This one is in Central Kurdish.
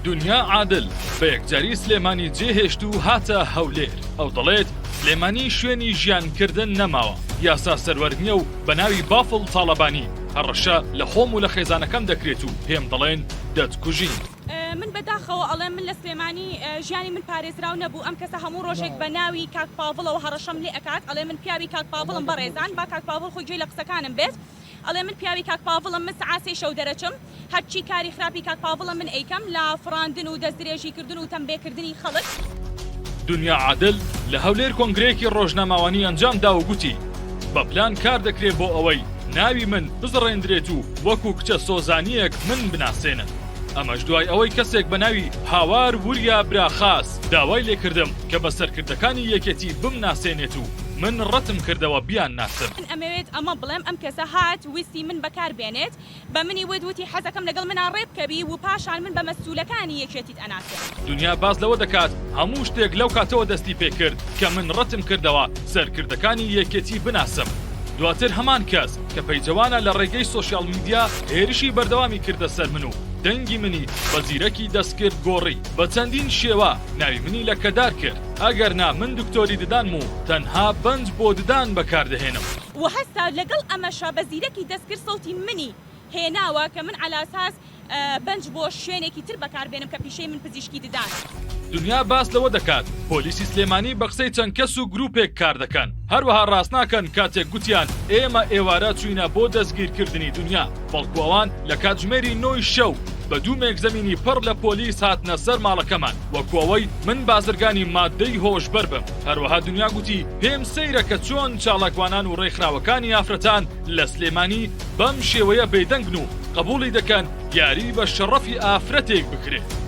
دونیا عادل بە یەکجاری سلێمانی جێهێشت و هاتە هەولێر، ئەو دەڵێت، سلێمانی شوێنی ژیانکردن نەماوە، یاسا سەروەر نییە و بە ناوی بافڵ تاڵەبانی هەڕەشە لە خۆم و لە خێزانەکەم دەکرێت و پێم دەڵێن دەتکوژین. من بە داخەوە ئەڵێم من لە سلێمانی ژیانی من پارێزراو نەبوو، ئەم کەسە هەموو ڕۆژێک بە ناوی کاک پاڤڵەوە هەڕەشەم لێ ئەکات، ئەڵێ من پیاوی کاک پاڤڵم بەڕێزان با کاک پاڤڵ خۆی گوێی لە قسەکانم بێت. ئەڵێ من پیاوی کاک پاڤڵم من سەعات سێی شەو دەرەچم هەرچی کاری خراپی کاک پاڤڵە من ئەیکەم لە فڕاندن و دەست درێژی کردن و تەمبێ کردنی خەڵک. دنیا عادل لە هەولێر کۆنگرەیەکی ڕۆژنامەوانی ئەنجام دا و گوتی، بە پلان کار دەکرێ بۆ ئەوەی ناوی من بزڕێندرێت و وەکو کچە سۆزانییەک من بناسێنن. ئەمەش دوای ئەوەی کەسێک بە ناوی هاوار وریا براخاس داوای لێکردم کە بە سەرکردەکانی یەکێتی بمناسێنێت و من ڕەتم کردەوە بیانناسم. من ئەمەوێت ئەمە بڵێم ئەم کەسە هات ویستی من بەکار بێنێت بە منی وت وتی حەزەکەم لەگەڵ منا ڕێ بکەوی و پاشان من بە مەسولەکانی یەکێتیت ئەناسێنم. دنیا باس لەوە دەکات هەموو شتێک لەو کاتەوە دەستی پێکرد کە من ڕەتم کردەوە سەرکردەکانی یەکێتی بناسم دواتر هەمان کەس کە پەیجەوانە لە ڕێگەی سۆشیاڵ میدیا هێرشی بەردەوامی کردە سەر من و دەنگی منی بە زیرەکی دەستکرد گۆڕی بە چەندین شێوە ناوی منی لەکەدار کرد. ئەگەرنا من دکتۆری ددانم و تەنها بەنج بۆ ددان بەکاردەهێنم. وە هەستا لەگەڵ ئەمەشا بە زیرەکی دەستکرد سەوتی منی هێناوە کە من عەلاساس بەنج بۆ شوێنێکی تر بەکار بێنم کە پیشەی من پزیشکی ددانە. دنیا باس لەوە دەکات پۆلیسی سلێمانی بە قسەی چەند کەس و گروپێک کار دەکەن، هەروەها ڕاست ناکەن کاتێک گوتیان ئێمە ئێوارە چوینە بۆ دەستگیرکردنی دنیا، بەڵکو ئەوان لە کاتژمێری نۆی شەو بە دوو مێکزەمینی پڕ لە پۆلیس هاتنە سەر ماڵەکەمان وەکو ئەوەی من بازرگانی ماددەی هۆشبەر بم. هەروەها دنیا گوتی پێم سەیرە کە چۆن چالاکوانان و ڕێکخراوەکانی ئافرەتان لە سلێمانی بەم شێوەیە بێدەنگن و قبوڵی دەکەن یاری بە شەڕەفی ئافرەتێک بکرێت.